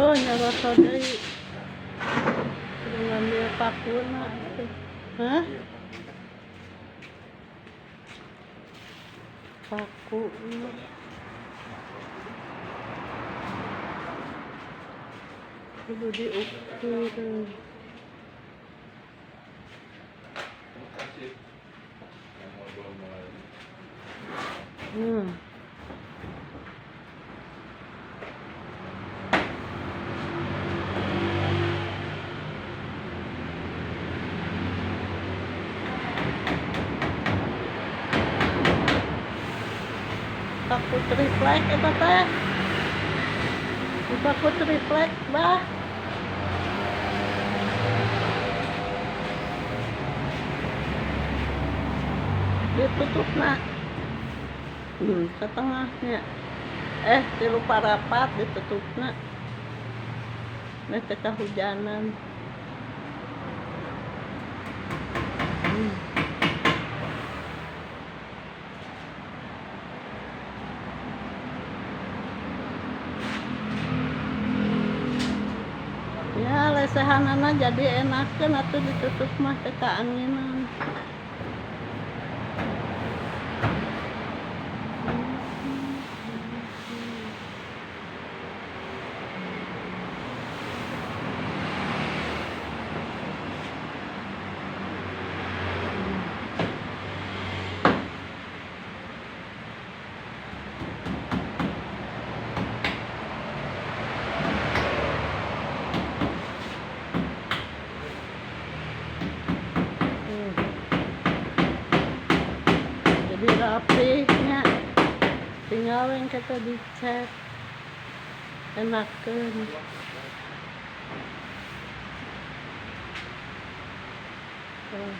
Oh, nyarosot deui. Kudu ngambil pakuna atuh. Hah? Paku. Kudu diukur. Kasih. Yang mau belum mulai. Paku triplek eta teh. Di paku triplek, bah. Ditutupna. Setengahnya. Eh, tilu parapat ditutupna. Nih teu kahujanan. Ya, lesehanana jadi enakeun atuh ditutup mah, teu kaanginan. Jadi rapih nya. Tinggal yang kita dicat. Enakeun. Tuh.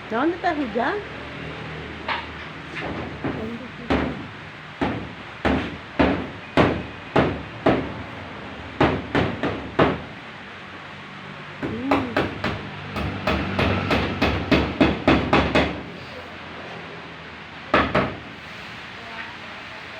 Naon teh, hujan?